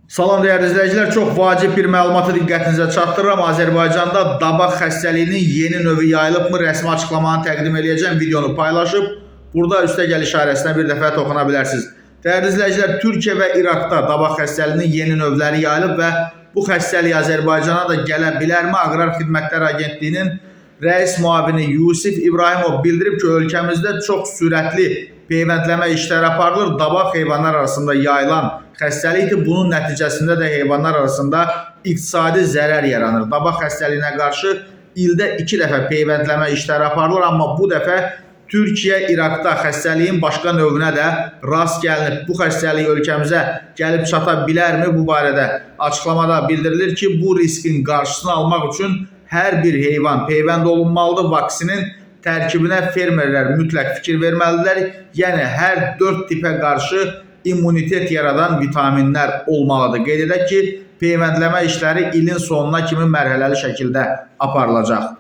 Salam dəyərli izləyicilər, çox vacib bir məlumatı diqqətinizə çatdırıram. Azərbaycanda dabaq xəstəliyinin yeni növü yayılıbmı? Rəsmi açıqlamanı təqdim eləyəcəm. Videonu paylaşıb burada üstəgəl işarəsinə bir dəfə toxuna bilərsiniz. Dəyərli izləyicilər, Türkiyə və İraqda dabaq xəstəliyinin yeni növləri yayılıb və bu xəstəlik Azərbaycana da gələ bilərmi? Aqrar Xidmətlər Agentliyinin rəis müavini Yusif İbrahimov bildirib ki, ölkəmizdə çox sürətli peyvəndləmə işləri aparılır. Dabaq heyvanlar arasında yayılan xəstəlikdir. Bunun nəticəsində də heyvanlar arasında iqtisadi zərər yaranır. Dabaq xəstəliyinə qarşı ildə 2 dəfə peyvəndləmə işləri aparılır, amma bu dəfə Türkiyə, İraqda xəstəliyin başqa növünə də rast gəlinib. Bu xəstəlik ölkəmizə gəlib çata bilərmi? Bu barədə açıqlamada bildirilir ki, bu riskin qarşısını almaq üçün hər bir heyvan peyvənd olunmalıdır. Vaksinin tərkibinə fermerlər mütləq fikir verməlidirlər. Yəni hər 4 tipə qarşı immunitet yaradan vitaminlər olmalıdır. Qeyd edək ki, peyvəndləmə işləri ilin sonuna kimi mərhələli şəkildə aparılacaq.